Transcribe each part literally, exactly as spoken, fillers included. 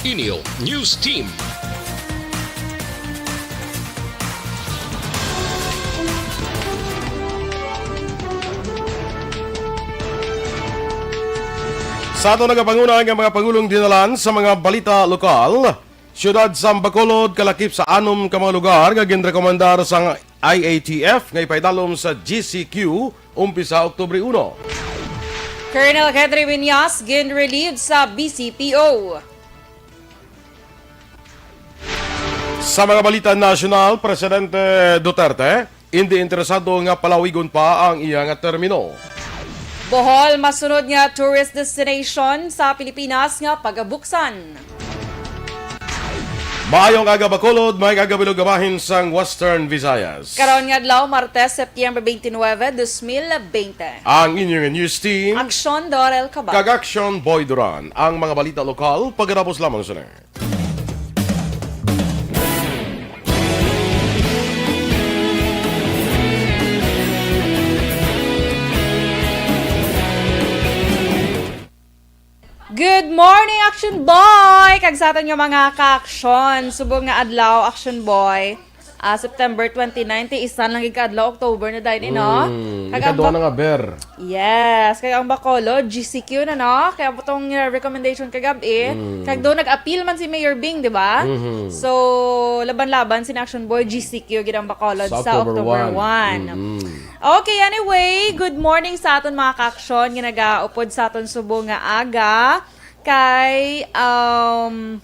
Inyo News Team. Sa ato nagapanguna nga mga pangulong dinalan sa mga balita lokal, siyudad sa Bacolod kalakip sa anom ka mga lugar nga ginrekomendar sang I A T F nga ipaidalom sa G C Q umpisa Oktubre uno. Colonel Henry Viñas gin-relieve sa B C P O. Sa mga balita nasyonal, Presidente Duterte indi interesado nga palawigon pa ang iya nga termino. Bohol masunod nga tourist destination sa Pilipinas nga pagabuksan. Maayong aga, Bacolod, maayong aga, Bilog, amahin sang Western Visayas. Karon nga adlaw, Martes, September twenty-nine, twenty twenty. Ang inyong news team, Aksyon Dorel Cabal. Kag Aksyon Boy Duran. Ang mga balita lokal, pagkatapos lamang sini. Good morning, Action Boy! Kag sa aton nga mga ka-aksyon, subong nga adlaw, Action Boy. Ah, September twenty-nine, ti isan lang gid ka adlaw, October na dayon, eh, no? Mm, Kag ang ikaduha bak- na nga ber. Yes, kag ang Bacolod, G C Q na, no? Kaya po tong, uh, recommendation kagabi, Mm. kag do nag-appeal man si Mayor Bing, di ba? Mhm. So, laban-laban si Action Boy, G C Q gid ang Bacolod Sa sa October October one. one. Mm-mm. Okay, anyway, good morning sa aton mga ka-aksyon nga nagaupod sa aton subong nga aga. Kay, um,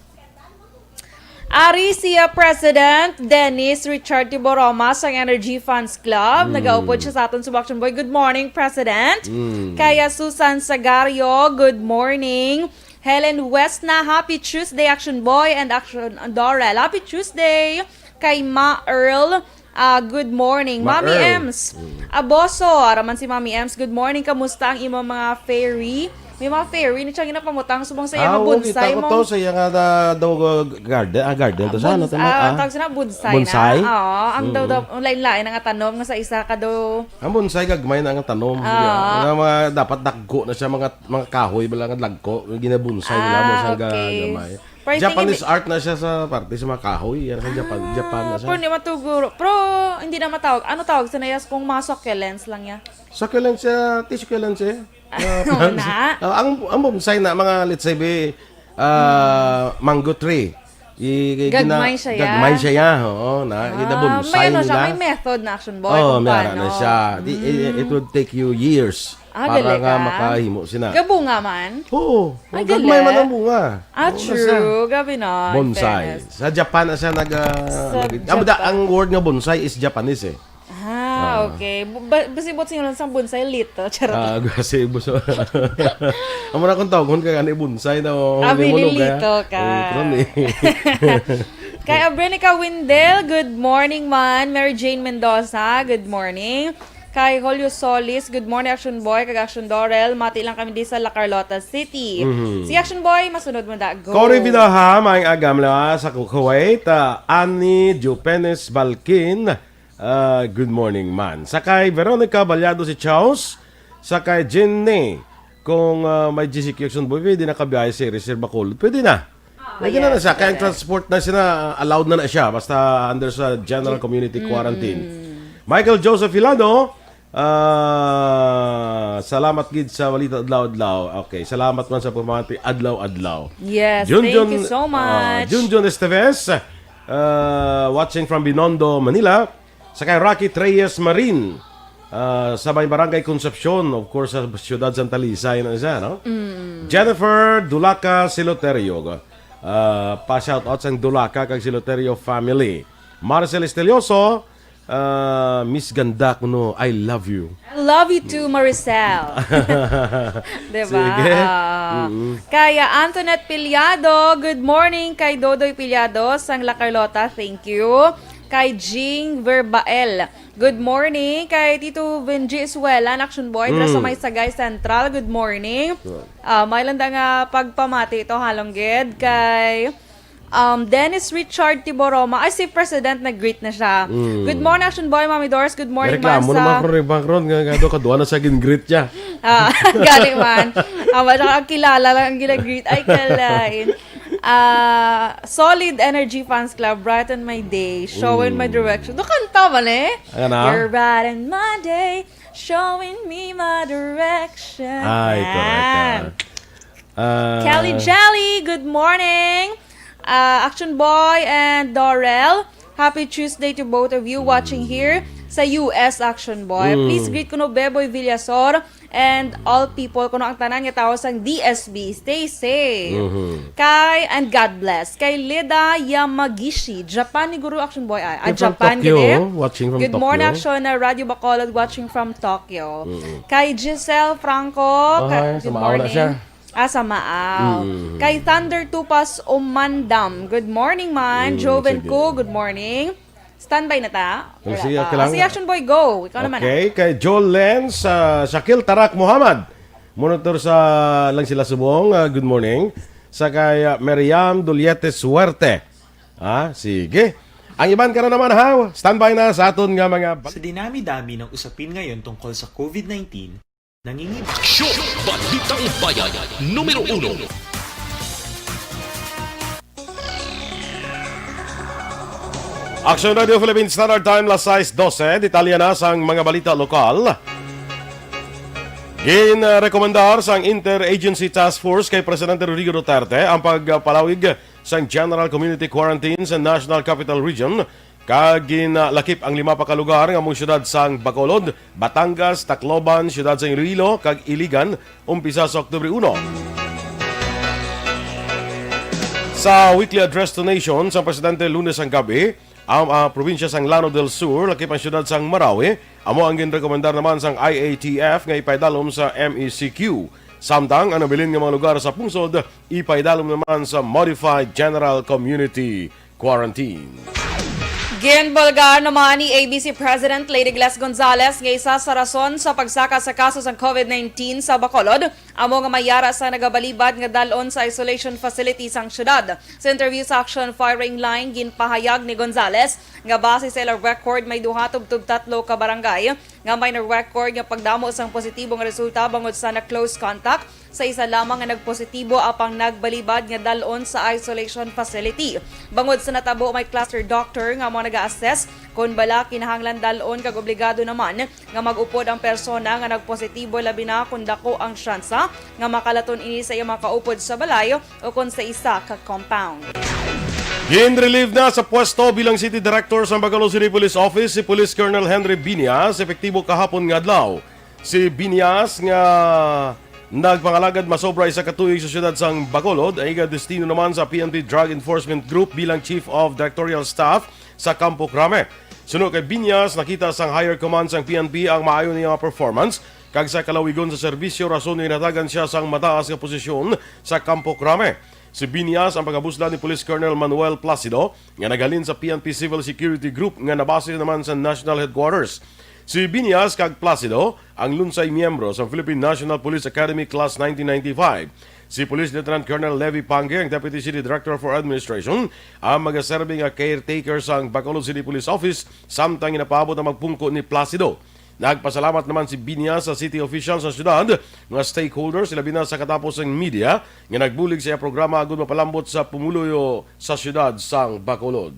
Ari siya President Dennis Richard Tiboroma sang Energy Fans Club. Mm. Nagaupod siya sa aton subong, Action Boy. Good morning, President. Mm. Kaya Susan Sagario, good morning. Helen Westna, happy Tuesday, Action Boy and Action Dorel. Happy Tuesday. Kay Ma Earl, ah, good morning. Ma Mami Earl. Ems. Mm. Aboso, ara man si Mami Ems. Good morning. Kamusta ang imo mga fairy? May mga fairy ni siya ginapamutang subong sa iya Ah, nga oo, bonsai kita ko mo. to sa iya nga da-, daw, uh, garden. Ah, garden to sa Bons-, ano to, no? ah, Ah, tawag sila bonsai bonsai? na. Oo, ang daw, Mm. daw, ang lain-lain nga tanom nga sa isa ka daw. Ang bonsai gagmay na nga tanom. Ah. Nga mga dapat dagko na siya, mga, mga kahoy bala nga dagko, ginabonsai nila mo Ah, sa ga-, okay. gamay. First thing Japanese in- art na siya sa parte sa mga kahoy. Yan sa Japan, Ah, Japan na siya. pero hindi matuguro. Pero hindi na matawag. Ano tawag sa nayas kung mga succulents lang niya? Succulents siya, ti succulents eh. Ah, Ah, wala. ah, ang, ang bonsai na mga, let's say, be, ah, mango tree. I, i, gina-, Gagmay siya, ya. gagmay siya, ya. Oo, na, Ah, ginabonsai may ano siya, nila. may method na, Action Boy, Oo, kung may ara na paano. siya. Di, i, i, it Mm. would take you years Ah, para gali nga ka? makahimo sina. Gabunga man? Oo. Ah, Gagmay gali? man ang bunga. Ah, Oo, true. nasa Gabi na, in Bonsai. fairness. Sa Japan na siya nag, ah, Sa nag-, ah, Japan. ang word nga bonsai is Japanese eh. Ah, Ah. okay. Bu-, ba-, basi buot silingon sang bonsai, little. Charot. Ah, kasi buso. Amo na kung tawgon ka gani bonsai na, oh, Abi, hindi mo lugay, ah. Lilito ka. Eh, karon eh. Kay Abrenica Windel, good morning man. Mary Jane Mendoza, good morning. Kay Julio Solis, good morning, Action Boy, kag Action Dorel. Mati lang kami di sa La Carlota City. Mhm. Si Action Boy, masunod mo da. Go. Cory Vidaha, maayong aga, mula sa Ku-, Kuwait. Ah, Annie Jupenes Balkin, ah, good morning, man. Sa kay Veronica Baliado si Charles, sa kay Jenny, kung, ah, may G C Q Action Boy, pwede na kabiyahe si Reserva Bacolod. Pwede na. Ah, Pwede na na yes, siya. Kaya ang correct. transport na siya, allowed na na siya. Basta under sa general Gen-, community mm, quarantine. Mm. Michael Joseph Hilado, ah, salamat gid sa balita adlaw-adlaw. Okay, salamat man sa pamati adlaw-adlaw. Yes, Junjun, thank you so ah, much. Junjun Esteves, ah, watching from Binondo, Manila. Sa kay Rocky Treyes Marin, ah, sa may Barangay Concepcion, of course, sa siyudad Santa Lisa, yun ang isa, no? Mm. Jennifer Dulaca Siloterio, ah, pa-shoutout sa Dulaca kag Siloterio family. Marcel Estelioso, ah, Miss Ganda kuno, I love you. I love you too, Maricel. Diba? Sige. Ah. Mm-mm. Kaya Antoinette Piliado, good morning. Kay Dodoy Piliado, sang La Carlota, thank you. Kay Jing Verbael, good morning. Kay Tito Benji Isuela, Action Boy, dira sa Mm. may Sagay Central, good morning. Sure. Ah, may landa nga pagpamati ito, halong gid. Kay, um, Dennis Richard Tiboroma, ay, si President nag-greet na siya. Mm. Good morning, Action Boy, Mami Doris. Good morning, Reklamo Mansa. naman, Ron, Ron, nga, nga, do, kaduha na sa gin-greet niya. Ah, gali man. Ah, wala ka kilala lang ang gina-greet. Ay, kalain. Ah, Solid Energy Fans Club, brighten my day, showing my direction. Do kanta man eh. Ano na? You're brighten my day, showing me my direction. Ay, correct, Yan. ah. Ah, Kelly Jelly, good morning. Ah, Action Boy and Dorel, happy Tuesday to both of you watching here sa U S, Action Boy. Mm. Please greet kuno Beboy Villasor and all people, kuno ang tanan nga tawo sang D S B. Stay safe. Mhm. Kay, and God bless. Kay Lida Yamagishi, Japan ni Guru, Action Boy, ay. Ah, You're from Japan Tokyo, gid eh. Watching from Good morning, Tokyo. Action, uh, Radio Bacolod, watching from Tokyo. Mm-mm. Kay Giselle Franco, ka- Ay, good sa Maao na morning. siya. Ah, sa Maao. Mm. Kay Thunder Tupas Umandam, good morning man. Mm, Joven sige. Ko, good morning. Standby na ta? Kung Wala siya pa. kailangan- Ah, si Action Boy, go. Ikaw naman, Okay, ah. Kay Joel Lenz, ah, Shakil Tarak Muhammad. Monitor sa lang sila subong, ah, good morning. Sa kay, ah, Miriam Duliete Suerte. Ah, sige. Ang iban karon naman, ha? Standby na sa aton nga mga bal- Sa dinami-dami ng usapin ngayon tungkol sa COVID nineteen, nangingib- Aksyon! Balitang Bayan, numero uno. Action Radio Philippine Standard Time, las sais dose. Detalye na sang mga balita lokal. Ginrekomendar sang Interagency Task Force kay Presidente Rodrigo Duterte ang pagpalawig sang General Community Quarantine sa National Capital Region, kag ginlakip ang lima pa ka lugar nga amo ang siyudad sang Bacolod, Batangas, Tacloban, siyudad sang Iloilo, kag Iligan, umpisa sa Oktubre uno. Sa weekly address to nation sang presidente Lunes ang gabi, ang, ah, probinsya sang Lanao del Sur, lakip ang siyudad sang Marawi, amo ang ginrekomendar naman sang I A T F nga ipaidalom sa M E C Q. Samtang ang nabilin nga mga lugar sa pungsod, ipaidalom naman sa Modified General Community Quarantine. Ginbulgar naman ni A B C President Lady Gles Gonzalez nga isa sa rason sa pagsaka sa kaso sang COVID nineteen sa Bacolod amo nga may yara sa nagabalibad nga dal-on sa isolation facility sang syudad. Sa interview sa Action Firing Line, ginpahayag ni Gonzalez nga base sa ilang record, may duha tubtob tatlo ka barangay nga may na-record nga pagdamo sang positibo nga resulta bangod sa na-close contact sa isa lamang nga nagpositibo apang nagbalibad nga dal-on sa isolation facility. Bangod sa natabo, may cluster doctor nga amo naga-assess kon bala kinahanglan dal-on, kag obligado naman nga mag-upod ang persona nga nagpositibo, labi na kon dako ang tsansa nga makalaton ini sa iyang mga kaupod sa balay o kon sa isa ka compound. Gin-relieve na sa pwesto bilang City Director sa Bacolod City Police Office si Police Colonel Henry Biñas, epektibo kahapon nga adlaw. Si Biñas, nga nagpangalagad masobra isa ka tuig sa siyudad sang Bacolod, ang igadestino naman sa P N P Drug Enforcement Group bilang Chief of Directorial Staff sa Campo Crame. Suno kay Biñas, nakita sang higher command sang P N P ang maayo niya nga performance, kag sa kalawigon sa serbisyo, rason nga ginhatagan siya sang mataas nga posisyon sa Campo Crame. Si Biñas ang pagabuslan ni Police Colonel Manuel Placido, nga naghalin sa P N P Civil Security Group, nga nabase naman sa National Headquarters. Si Biñas kag Placido ang lunsay miyembro sa Philippine National Police Academy Class nineteen ninety-five. Si Police Lieutenant Colonel Levi Pangue, ang Deputy City Director for Administration, ang magaserbi nga caretaker sang Bacolod City Police Office, samtang ginapaabot ang pagpungko ni Placido. Nagpasalamat naman si Biñas sa city officials sa syudad, mga stakeholders, labi na sa katapos sang media nga nagbulig sa iya programa agud mapalambot sa pumuluyo sa syudad sang Bacolod.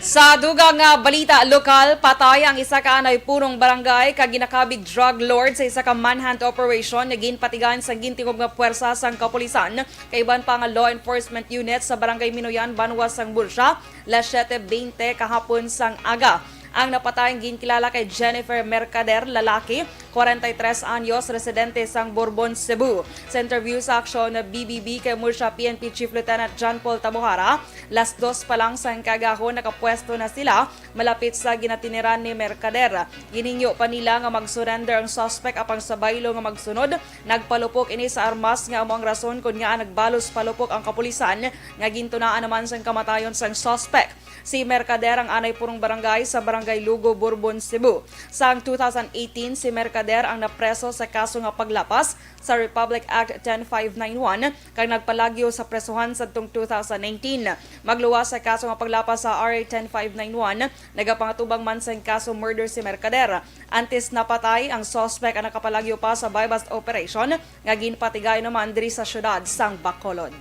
Sa dugang nga balita lokal, patay ang isa ka anay punong barangay kag ginakabig drug lord sa isa ka manhunt operation nga ginpatigan sang gintingob nga puwersa sang kapulisan kag iban pa nga law enforcement unit sa Barangay Minoyan, banwa sang Murcia, las siete bente kahapon sang aga. Ang napatay ang ginkilala kay Jennifer Mercader, lalaki, kwarenta y tres anyos, residente sang Borbon, Cebu. Sa interview sa Aksyon B B B kay Murcia P N P Chief Lieutenant John Paul Tabuhara, las dos pa lang sang kaagahon nakapwesto na sila malapit sa ginatiniran ni Mercader. Ginhingyo pa nila nga mag-surrender ang suspect, apang sa baylo nga magsunod, nagpalupok ini sa armas nga amo ang rason kon ngaa nagbalos palupok ang kapulisan nga gintunaan naman sang kamatayon sang suspect. Si Mercader ang anay purong barangay sa Barangay Lugo, Borbon, Cebu. Sang two thousand eighteen, si Mercader ang napreso sa kaso nga paglapas sa Republic Act ten five nine one kag nagpalagyo sa presohan sadtong two thousand nineteen. Magluwas sa kaso nga paglapas sa R A ten five nine one, nagapangatubang man sang kaso murder si Mercader. Antes napatay ang suspect ang nakapalagyo pa sa buy-bust operation nga ginpatigayon naman diri sa siyudad sang Bacolod.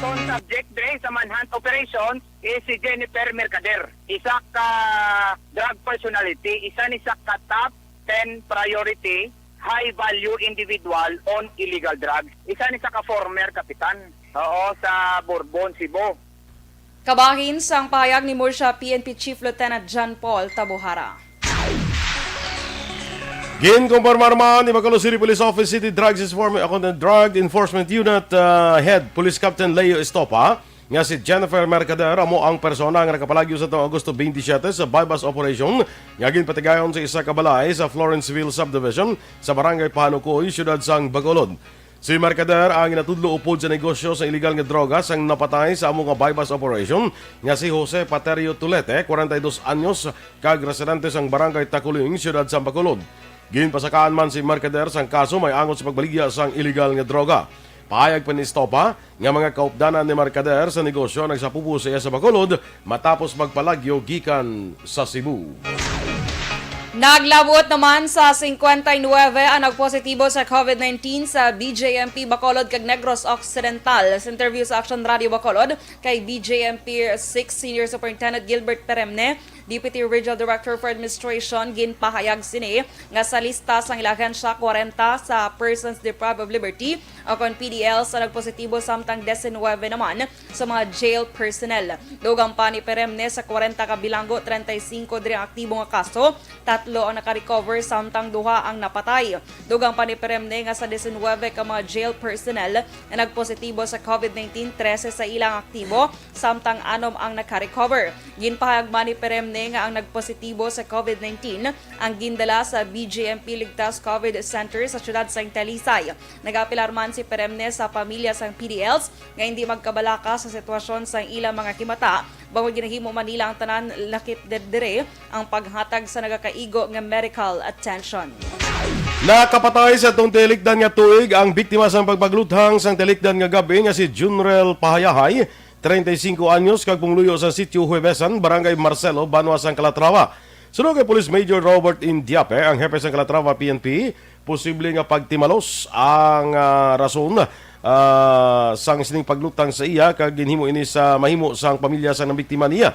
Kon subject dre sa manhunt operation is si Jennifer Mercader, isa ka drug personality, isa ni sa ka top ten priority high value individual on illegal drugs. Isa ni sa ka former kapitan, oo, sa Borbon, Cebu. Kabahin sang pahayag ni Murcia P N P Chief Lieutenant John Paul Tabuhara. Ginkompormar man ni Bacolod City Police Office City Drugs Enforcement, ako na Drug Enforcement Unit uh, Head Police Captain Leo Estopa nga si Jennifer Mercader amo ang persona nga nakapalagyo sa tuong Agosto twenty-seven sa buy-bust operation nga ginpatigayon sa isa ka balay sa Florenceville Subdivision sa Barangay Pahanukoy, Siyudad sang Bacolod. Si Mercader ang ginatudlo upod sa negosyo sa iligal nga droga sang napatay sa amo nga buy-bust operation nga si Jose Paterio Tulete, kwarenta y dos anyos, kag residente sang Barangay Taculing, Siyudad sang Bacolod. Ginpasakaan man si Mercader sang kaso may angot sa pagbaligya sang iligal nga droga. Pahayag pa ni Estopa nga mga kaupdanan ni Mercader sa negosyo nagsapupo sa iya sa Bacolod matapos magpalagyo gikan sa Cebu. Naglabot naman sa singkwenta y nuwebe ang nagpositibo sa COVID nineteen sa B J M P Bacolod kag Negros Occidental. Sa interview sa Action Radio Bacolod kay B J M P six Senior Superintendent Gilbert Peremne, Deputy Regional Director for Administration, ginpahayag sini nga sa lista sang ila ahensya, kwarenta sa persons deprived of liberty o kon P D Ls ang nagpositibo, samtang diecinuebe naman sa mga jail personnel. Dugang pa ni Peremne, sa kwarenta ka bilanggo, treinta y cinco diri ang aktibo nga kaso, tatlo ang naka-recover, samtang duha ang napatay. Dugang pa ni Peremne nga sa diecinuebe ka mga jail personnel nga nagpositibo sa COVID nineteen, trese sa ila ang aktibo, samtang anom ang naka-recover. Ginpahayag man ni Peremne nga ang nagpositibo sa COVID nineteen ang gindala sa B J M P Ligtas COVID Center sa siyudad sang Talisay. Nagapilar man si Peremne sa pamilya sang P D Ls nga hindi magkabalaka sa sitwasyon sang ilang mga kimata, bangod ginahimo man nila ang tanan lakip diri ang paghatag sa nagakaigo nga medical attention. Nakapatay sa atong tilikdan nga tuig ang biktima sang pagpagluthang sang tilikdan nga gab-i nga si Junrel Pahayahay, treinta y cinco anyos, kag pumuluyo sa Sitio Huevesan, Barangay Marcelo, banwa sang Calatrava. Suno kay Police Major Robert Indiape, ang hepe sang Calatrava P N P, posible nga pagtimalos ang ah, rason ah, sang sining pagluthang sa iya, kag ginhimo ini sa mahimo sang pamilya sang nabiktima niya.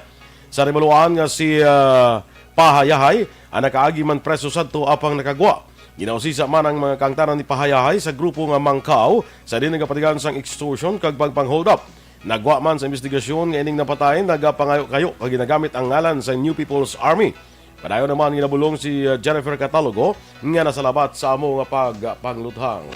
Sa nahibaluan nga si ah, Pahayahay ang nakaagi man preso sadto apang nakagwa. Ginausisa man ang mga kaangtanan ni Pahayahay sa grupo nga Mangkaw sa diin nagapatigayon sang extortion kag pagpang-hold up. Nagwa man sa investigasyon nga ining napatay nagapangayo-kayo kag ginagamit ang ngalan sa New People's Army. Padayon naman ginabulong si uh, Jennifer Catalogo nga nasalabat sa amo nga pagpangluthang.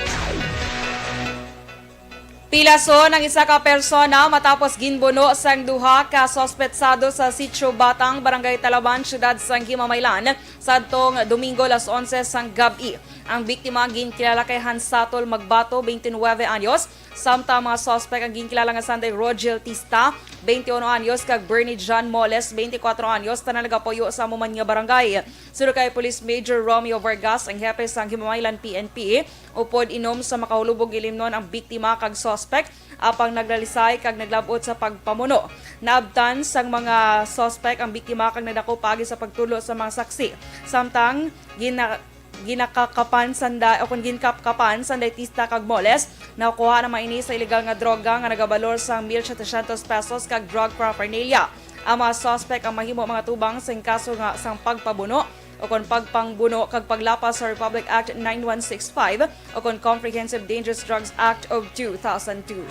Pilason ang isa ka persona matapos ginbuno sang duha ka suspetsado sa Sitio Batang, Barangay Talaban, Siyudad sang Himamaylan, sadtong Domingo, las onse sang gab-i. Ang biktima ginkilala kay Hansatol Magbato, twenty-nine anyos, samtang mga suspek ang ginkilala nga sanday Rogel Tista, twenty-one anyos, kag Bernie John Moles, twenty-four anyos, tanan nagapuyo sa amo man nga barangay. Suno kay Police Major Romeo Vargas, ang hepe sang Himamaylan P N P, upod inom sa makahulubog gilimnon ang biktima kag suspek, apang naglalisay kag naglab-ot sa pagpamuno. Naabtan sang mga suspek ang biktima kag nadako paagi sa pagtudlo sa mga saksi. Samtang gina-, ginakakapan sanda o kon ginkapkapan sanday Tista kag Moles, nakuha naman ini sa iligal nga droga nga nagabalor sang mil setecientos pesos kag drug paraphernalia. Ang mga suspek ang mahimo mga tubang sing kaso nga sang pagpabuno o kon pagpangbuno kag paglapas sa Republic Act nine one six five o kon Comprehensive Dangerous Drugs Act of two thousand two.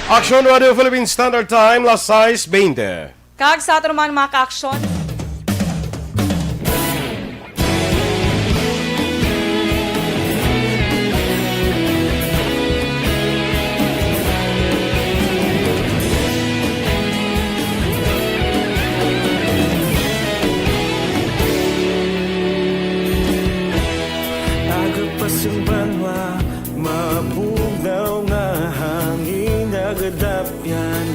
Action Radio Philippine Standard Time, las sais beinte. Kag sa aton man mga ka-aksyon. Agapas ang banwa, mabugnaw nga hangin, nagadapyan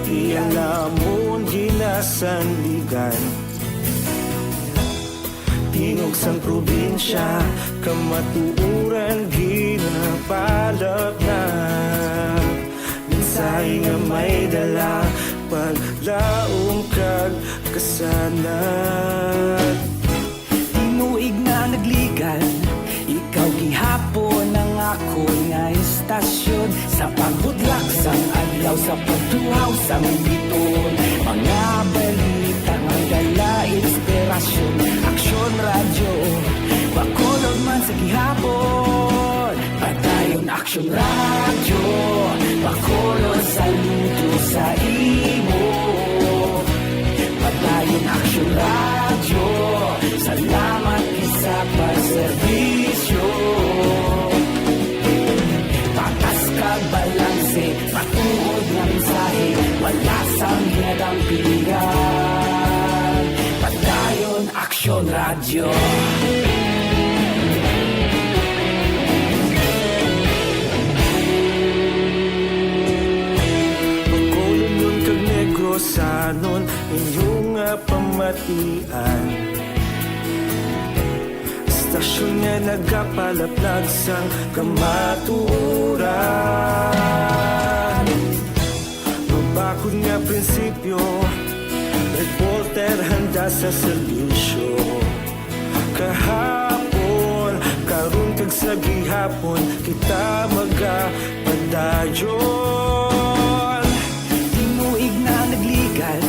Iya namon ginasandigan. Tingog sang probinsya, kamatuoran ginapalapnap. Mensahe nga may dala, paglaom kag kasanag. Tinuig na nagligan, ikaw gihapon ang akon nga istasyon. Sa pagbudlak sang adlaw, sa pagtuhaw sang biton, mga balita nga dala inspirasyon. Aksyon Radyo, Bacolod man sa gihapon. Padayon Aksyon Radyo, Bacolod saludo sa imo. Padayon Aksyon Radyo, salamat gid sa pagserbisyo. Patas kag balanse, matuod nga mensahe, wala sang ginadampigan. Padayon Aksyon Radyo. Bacolodnon kag Negrosanon, inyo nga pamatian. Estasyon nga nagapalaplag sang kamatuoran. Mabakod nga prinsipyo, reporter handa sa serbisyo. Kahapon, karon kag sa gihapon, kita magapadayon. Tinuig na nagligan,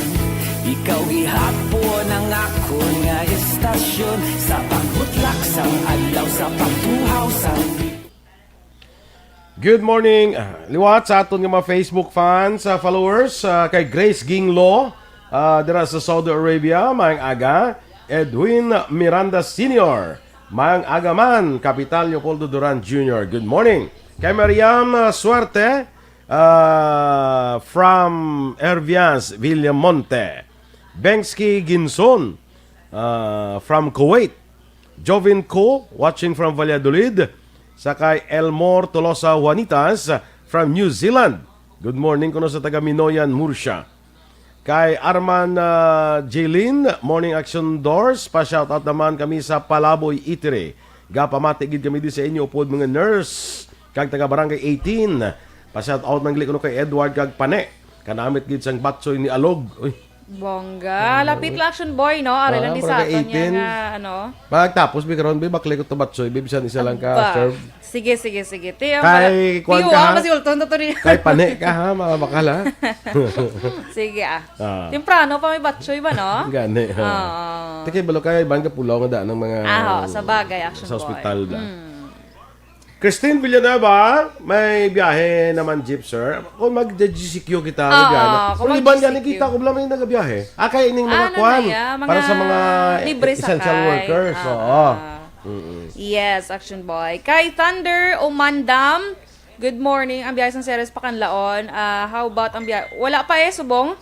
ikaw gihapon ang akon nga istasyon. Sa pagbutlak sang adlaw, sa pagtuhaw sang Good morning. Ah, liwat sa aton nga mga Facebook fans, ah, followers, ah, kay Grace Ginglo, ah, dira sa Saudi Arabia, maayong aga. Edwin Miranda Senior, maayong aga man. Kapitan Leopoldo Duran Junior, good morning. Kay Mariam, ah, Suerte, ah, from Ervias, Villamonte. Bengski Ginson, ah, from Kuwait. Jovin Co, watching from Valladolid. Sa kay Elmore Tolosa Juanitas from New Zealand. Good morning kuno sa taga Minoyan, Murcia. Kay Arman, ah, Jaylin, Morning Action Doors, pa-shoutout naman kami sa Palaboy Eatery. Gapamati gid kami di sa inyo upod mga nurse kag taga Barangay eighteen. Pa-shoutout man gali kuno kay Edward kag Pane. Kanamit gid sang batsoy ni Alog. Uy. Bongga. Ah, lapit lang, Action Boy, no? Ari lang di sa aton eighteen. Nga, ano? Pagtapos, bi, karon, bi, bakli ko to batsoy, bi, bisan isa lang ka serve. Sige, sige, sige. Ti, ang Kay, kuwan ka, ha? Masulton to, to rin. Kay pane ka, ha, mga bakal, ha? Sige, ah. Ah. Temprano pa may batsoy ba, no? Gani, ha? Oo. Ti, kay balo kay, ban ka pulaw nga daan ng mga Ah, ho, sa bagay, Action sa Boy. Ospital da. Mm. Christine Villanueva, may biyahe naman jeep, sir. Kung mag-G C Q kita, may Oo, biyahe na. Kung Pero iban mag-G C Q. Gani kita, kung lang may nagabiyahe. Ah, kaya ining mga Ano kwan, na ya, mga para sa mga libre essential sakay. Workers. Oo. Oo. Mm-mm. Yes, Action Boy. Kay Thunder Umandam, good morning. Ang biyahe sang Ceres pa Canlaon. Ah, how about ang biyahe? Wala pa eh, subong.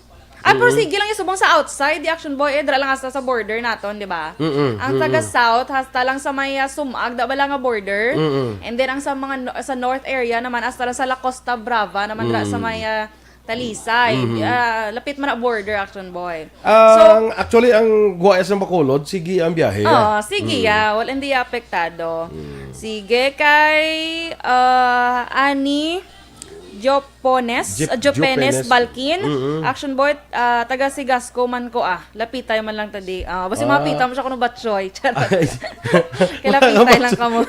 Ah, pero Mm-mm. sige lang yung subong sa outside, the Action Boy, eh, dira lang hasta sa border naton, di ba? Mm-mm, Ang taga mm-mm. South, hasta lang sa may, ah, Sumag, da ba lang nga border? Mm-mm. And then, ang sa mga no- sa North area naman, hasta lang sa La Costa Brava naman, dira sa Mm. may, ah, Talisay. Mm-hmm. Ah, lapit man na border, Action Boy. So, Ang, actually, ang Guayas ng Bacolod, sige ang biyahe. Oo, sige, Mm. ya. Wala, hindi apektado. Mm. Sige, kay, ah, Ani Jopones, Jep- ah, Jopenes Jopenes. Balkin. Mm-mm. Action Boy, ah, taga Sigasco man ko, ah. Lapitay man lang tadi. Ah, basi Ah. mapita mo siya kuno batchoy. Charot. Ay. Kay lapitay lang kamo.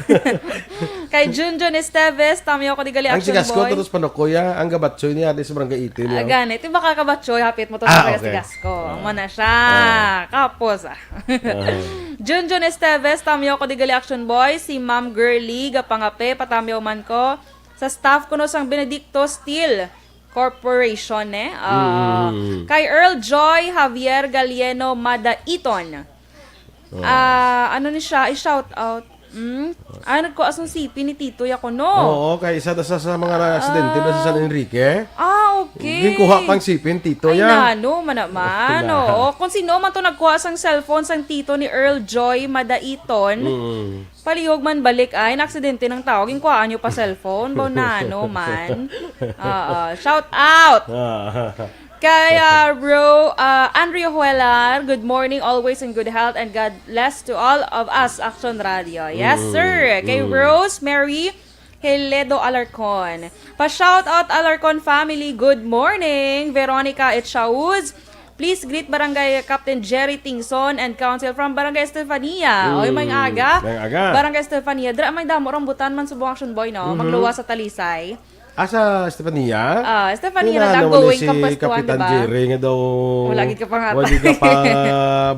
Kay Junjun Esteves, tamiyo ko di gali, Ang Action Sigasco, Boy. Tapos Panokoya, ang gabatchoy niya, di sa Barangay eighteen, Ah, no? Gani. Ti baka kabatchoy, hapit mo to Ah, sa okay. Sigasco. Ah. Mana siya. Ah. Kapos, ah. Ah. Junjun Esteves, tamiyo ko di gali, Action Boy. Si Ma'am Girly, gapangape, patamiyo man ko. Sa staff kuno sang Benedicto Steel Corporation, eh. Ah, Mm, mm, mm. Kay Earl Joy Javier Galieno Madaiton. Oh. Ah, ano ni siya? I-shout out. Mm? Ah, nagkuha sang sipin ni Tito ya kuno. Oo, kay isa da sa, sa mga aksidente da sa San Enrique. Ah, okay. Ginkuha pang sipin, Tito Ay, ya. nano man naman. Na. Oo. Kung sino man to nagkuha sang cellphone sang tito ni Earl Joy Madaiton, Mm. Palihog man balik ay, naaksidente ng tao, ginkuhaan nyo pa cellphone, ba nano man. Oo, shout out! Ah. Kay, ah, Ro, ah, Andrea Huelar, good morning, always in good health, and God bless to all of us, Action Radio. Yes, Mm, sir. Kay mm. Rosemary Heledo Alarcon. Pa-shout out, Alarcon family, good morning. Veronica Echauz, please greet Barangay Captain Jerry Tingson and Council from Barangay Estefania. Oy, may Mm, aga. may aga. Barangay Estefania. Dira may damo rambutan man subong, Action Boy, no? Mhm. Magluwas sa Talisay. Asa, Estefania? Ah, Estefania Yun na na, lang, nawala going si Kapitan Kampastuan, di ba? Jerry nga daw Wala gid ka pangatay. wala gid ka pa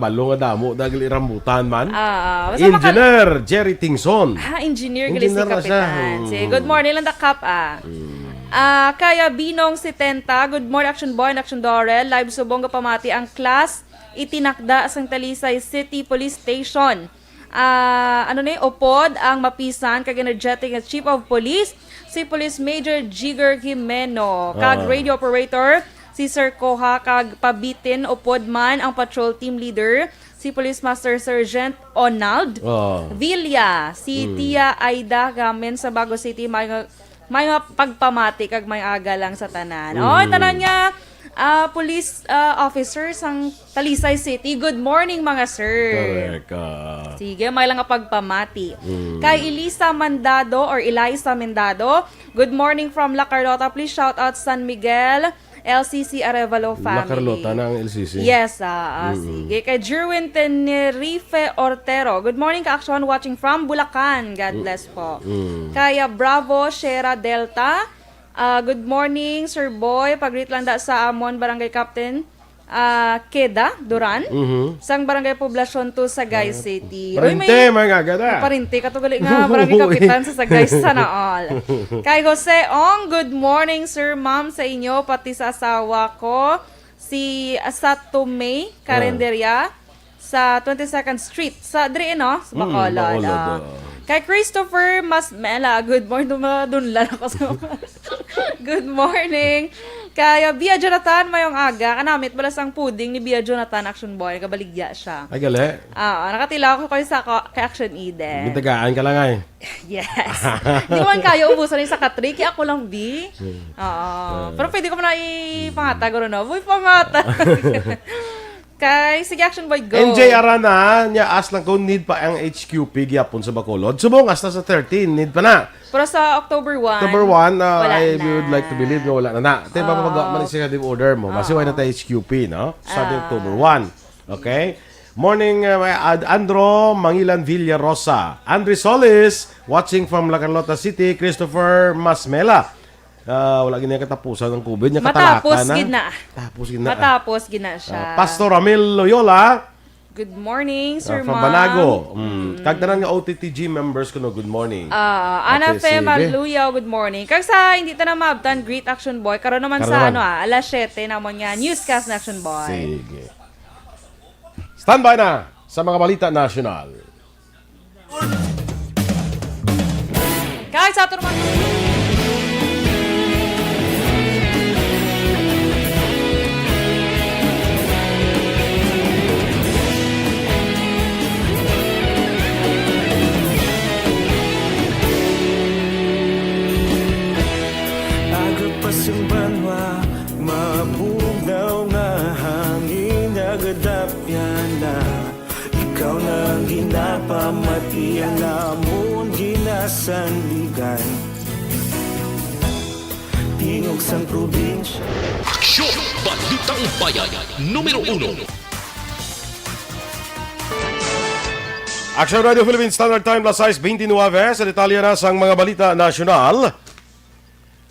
balo nga damo, dagil irambutan man. Ah, ah. Basta maka- Engineer Jerry Tingson. Ah, engineer gali si Engineer na siya. Kapitan. Hmm. Sige, good morning lang, Dakap, ah. Hmm. Ah, kaya Binong setenta, good morning, Action Boy and Action Dorel. Live subong nga pamati ang class itinakda sang Talisay City Police Station. Ah, ano ni, upod ang mapisan kag energetic nga Chief of Police, si Police Major Jigger Jimeno, kag Ah. radio operator, si Sir Koha, kag pabitin upod man ang patrol team leader, si Police Master Sergeant Onald Ah. Villa, si Hmm. Tia Aida Gamen sa Bago City, may nga, may nga pagpamati kag may aga lang sa tanan. Mhm. Oh, tanan nga, ah, police, ah, officer sang Talisay City. Good morning, mga sir. Correct, ah. Sige, may lang nga pagpamati. Mm. Kay Elisa Mandado or Eliza Mandado, good morning from La Carlota. Please shout out San Miguel, L C C Arevalo La family. Carlota na ang L C C. Yes, ah, ah, Mm. sige. Kay Jerwin Tenerife Ortero, good morning, ka-aksyon, watching from Bulacan. God Mm. bless po. Mm. Kay, ah, Bravo, Shera Delta, ah, good morning, Sir Boy. Pag-greet lang da sa amon, Barangay Captain, ah, Keda Duran, Mhm. sang Barangay Poblacion two, Sagay City. Uy, Parente, may mga gada. May parente, katugali nga, Barangay Uy. Kapitan sa Sagay, sana all. Kay Jose Ong, good morning, sir, ma'am, sa inyo, pati sa asawa ko, si Sato May Carinderia, sa twenty-second Street, sa diri, no? Sa Mm, Bacolod, Bacolod, ah. oo. Kay Christopher Masmela, good morning, dumadunlan ako sa Good morning. Kay, ah, Bia Jonathan, mayong aga. Kanamit bala sang puding ni Bia Jonathan, Action Boy. Nagabaligya siya. Ay, gali. Oo, nakatilaw ko kayo sa ko-, kay Action Eden. Gitagaan ka lang ay. Yes. Di man kayo ubusan yung sa katri, kaya ako lang, Bi. Hmm. Oo. Ah. Pero pwede ko man na ipanghatag, ano na? Uy, panghatag. Kay, sige, Action Boy, go. M J Arana, niya, ask lang ko, need pa ang H Q P gyapon sa Bacolod? Subong, hasta sa thirteen, need pa na. Pero sa October one, October one, uh, wala I na. would like to believe na wala na na. Te, Oo. papagawa man ang executive order mo. Kasi Oo. wala na tayo H Q P, no? Starting Ah. October one. Okay? Morning, uh, may Ad-, Andro Mangilan Villarosa. Andre Solis, watching from La Carlota City. Christopher Masmela. Ah, wala gid na katapusan ang covid niya, Matapos katalaka na. gid na. Tapos gid na. Matapos gid na siya. Ah, Pastor Ramil Loyola. Good morning, Ah, Sir from Ma'am. Banago. Mm. Mm. Kag tanan nga O T T G members ko, no, good morning. Ah, Ana Okay, Fe sige. Maluyaw, good morning. Kag sa hindi ta na maabtan, greet Action Boy. Karon naman Karon sa naman. ano, ah, alas siyete namon nga newscast na Action Boy. Sige. Standby na sa mga balita nasyonal. Kag sa ato naman. Aga pa sing banwa, mabugnaw nga hangin, nagadapyan na. Ikaw na ang ginapamati, ang amon ginasandigan. Tingog sang probinsya. Aksyon! Balitang Bayan, numero uno. Action Radio Philippine Standard Time, las sais beintinuebe. Sa detalye na sang mga balita nasyonal.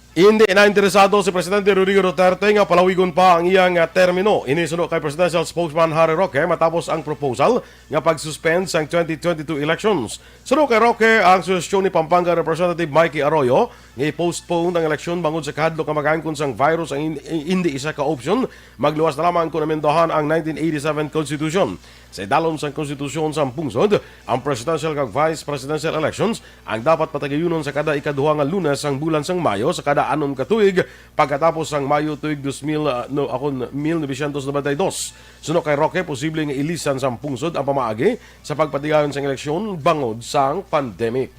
Hindi na interesado si Presidente Rodrigo Duterte nga palawigon pa ang iyang, ah, termino. Ini suno kay Presidential Spokesman Harry Roque matapos ang proposal nga pag-suspend sang twenty twenty-two elections. Suno kay Roque, ang suhestyon ni Pampanga Representative Mikey Arroyo nga i-postpone ang eleksyon bangod sa kahadlok nga makaangkon sang virus ang in-, hindi isa ka opsyon, magluwas na lamang kon amendahan ang nineteen eighty-seven Constitution. Sa idalom sang Konstitusyon sang pungsod, ang presidential kag vice presidential elections ang dapat patagayunon sa kada ikaduha nga Lunes sang bulan sang Mayo sa kada anom ka tuig pagkatapos sang Mayo tuig dos mil, ah, no, akon, mil novecientos noventa y dos. Suno kay Roque, posible nga ilisan sang pungsod ang pamaagi sa pagpatigayon sang eleksyon bangod sang pandemic.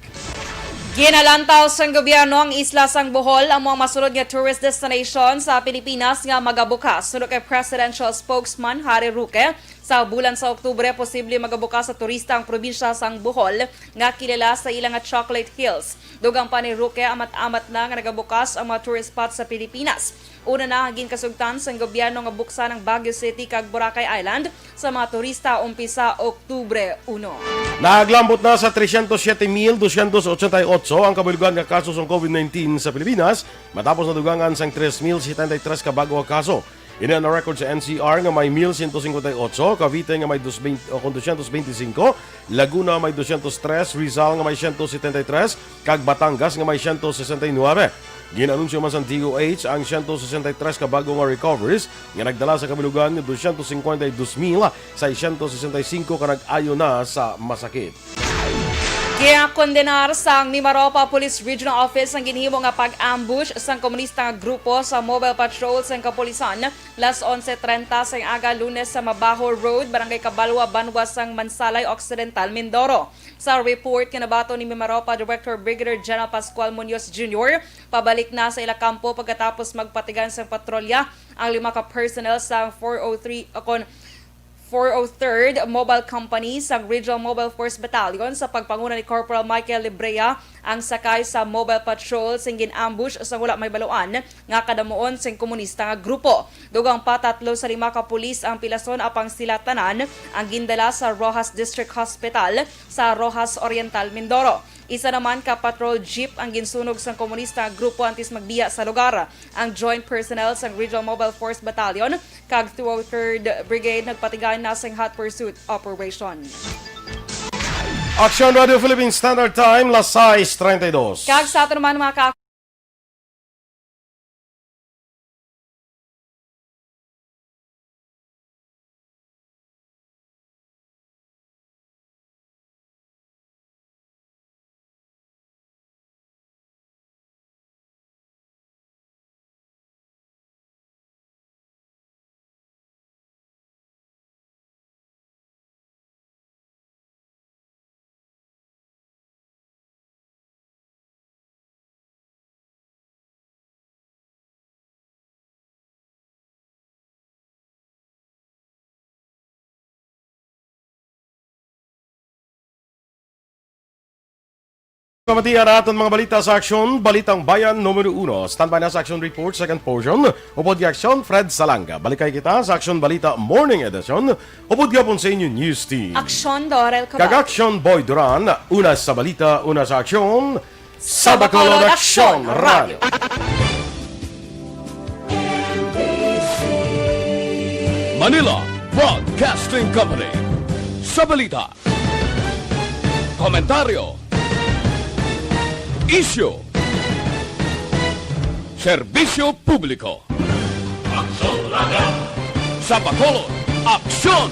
Ginalantaw sang gobyerno ang isla sang Bohol amo ang masunod nga tourist destination sa Pilipinas nga magabukas. Suno kay Presidential Spokesman Harry Roque, sa bulan sa Oktubre posible magabukas sa turista ang probinsya sang Bohol nga kilala sa ila nga Chocolate Hills. Dugang pa ni Roque, amat-amat na nga nagabukas ang mga tourist spots sa Pilipinas. Una na ang ginkasugtan sang gobyerno nga buksan ang Baguio City kag Boracay Island sa mga turista umpisa Oktubre uno. Naglambot na sa trescientos siete mil doscientos ochenta y ocho ang kabulogan nga kaso sang COVID nineteen sa Pilipinas, matapos nadugangan sang tres mil setenta y tres ka bag-o nga kaso. Ini ang na-record sa N C R nga may mil sento singkwenta y ocho, Cavite nga may dos, o kon doscientos veinticinco, Laguna may doscientos tres, Rizal nga may siyento setenta y tres, kag Batangas nga may siyento sesenta y nuebe. Gin-anunsyo man sang D O H ang siyento sesenta y tres ka bag-o nga recoveries nga nagdala sa kabilugan nga doscientos cincuenta y dos mil seiscientos sesenta y cinco ka nag-ayo na sa masakit. Ginkondenar sang Mimaropa Police Regional Office ang ginhimo nga pag-ambush sang komunista nga grupo sa mobile patrol sang kapulisan las onse trenta sang aga Lunes sa Mabaho Road, Barangay Cabalwa, banwa sang Mansalay Occidental, Mindoro. Sa report nga nabaton ni Mimaropa Director Brigadier General Pascual Muñoz Junior, pabalik na sa ila kampo pagkatapos magpatigan sang patrolya ang lima ka personnel sang four oh three, o kon four oh third Mobile Company sang Regional Mobile Force Battalion sa pagpanguna ni Corporal Michael Librea ang sakay sa Mobile Patrol sing gin-ambush sang wala may baluan nga kadamuon sing komunista nga grupo. Dugang pa, tatlo sa lima ka pulis ang pilason, apang sila tanan ang gindala sa Roxas District Hospital sa Roxas Oriental, Mindoro. Isa naman ka patrol jeep ang ginsunog sang komunista nga grupo antes magbiya sa lugar. Ang joint personnel sang Regional Mobile Force Battalion kag two oh third Brigade nagpatigay na sing hot pursuit operation. Aksyon Radio Philippine Standard Time, las sais treinta y dos. Kag sa aton naman, mga ka- Pamatian ang aton mga balita sa Aksyon, Balitang Bayan numero uno. Standby na sa Aksyon Report, second portion. Upod kay Aksyon, Fred Salanga. Balikay kita sa Aksyon Balita Morning Edition. Upod gihapon sa inyo News Team. Aksyon, Dorel Cabal. Kag Aksyon, Boy Duran. Una sa balita, una sa aksyon. Sa Bacolod Aksyon Radio. Manila Broadcasting Company. Sa balita, komentaryo, isyu, serbisyo publiko. Aksyon Radio. Sa Bacolod, Aksyon